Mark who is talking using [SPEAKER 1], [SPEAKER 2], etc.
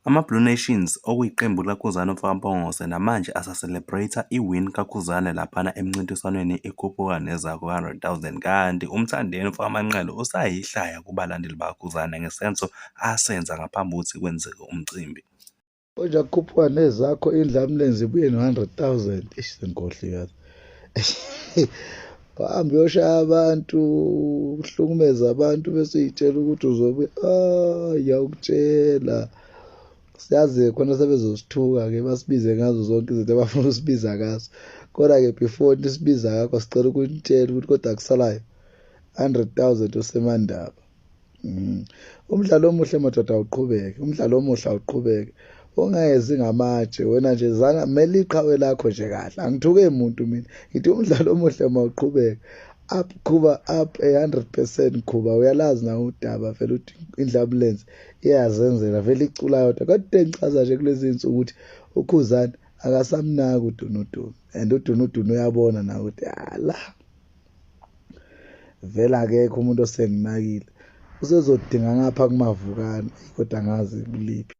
[SPEAKER 1] Ama-Blue Nations, okuyiqembu likaKhuzani umfokaMpungose, namanje asa-celebrate-a i-win kaKhuzani laphana emncintiswaneni iKhuphuka Nezakho ka-100 000. Kanti uMthandeni umfokaManqele usayihlaya kubalandeli bakaKhuzani ngesenzo asenza ngaphambi kokuthi kwenzeke umcimbi.
[SPEAKER 2] Konje kukhuphuka nezakho indlamlenze ibuye no-100 000. Eish, sengikhohliwe yazi. Uhambe uyoshaya abantu, uhlukumeze abantu bese uy'tshela ukuthi uzobuya. Ah, ngiyakutshela. Siyazi khona sebezosithuka-ke basibize ngazo zonke izinto abafuna ukusibiza ngazo. Kodwa-ke before nisibiza ngakho sicela ukunitshela ukuthi kodwa kusalayo 100 000 usemandaba. Umdlalo omuhle madoda awuqhubeke, umdlalo omuhle awuqhubeke. Ungezi ngamatshe wena nje zana mele iqhawe lakho nje kahle. Angithuke muntu mina. Ngithi umdlalo omuhle mawuqhubeke. Up Khuba up 100% Khuba, uyalazi nawe udaba vele uthi indlabulenze iyazenzela vele icula yodwa. Kodwa engichaza nje kulezi insuku ukuthi uKhuzani akasamnaki uDunudunu and uDunudunu uyabona nawe ukuthi ala vele akekho umuntu osenginakile, usezodinga ngapha kumavukane kodwa angazi kuliphi.